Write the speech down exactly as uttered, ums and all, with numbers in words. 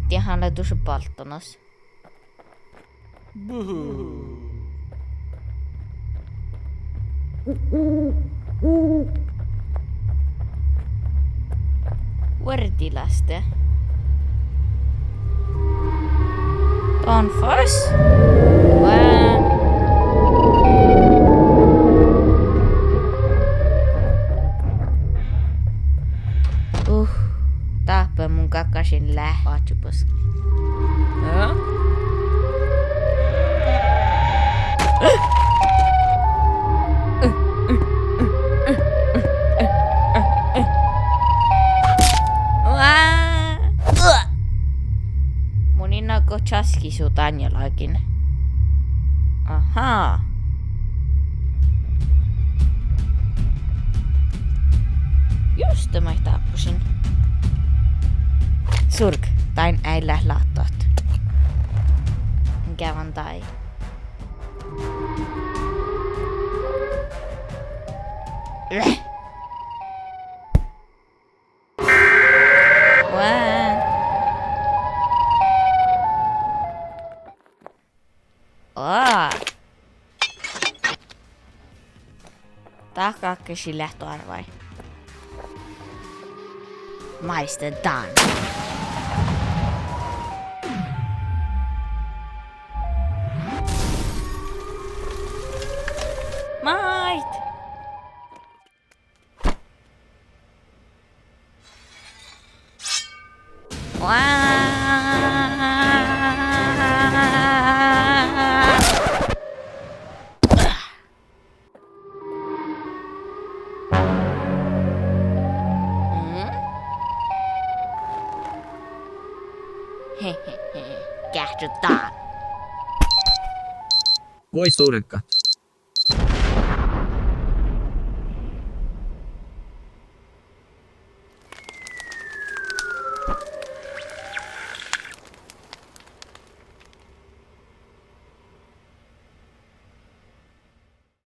Dieđán lea dušše baldonas. Vuordilaste. Don fas. Vá. Uh, dáppe mun gakkašin leat oaččupus. Hm? Mun in nago časkit su dan jagi. Aha. Juste maid dábbašin. Surg, dain eai leat láddat. Geavvan dái. Vá. Aa. Dát gakkašii leat doarvái. Maiste dan. Maid. Geahččat dán. Vuoi surggat.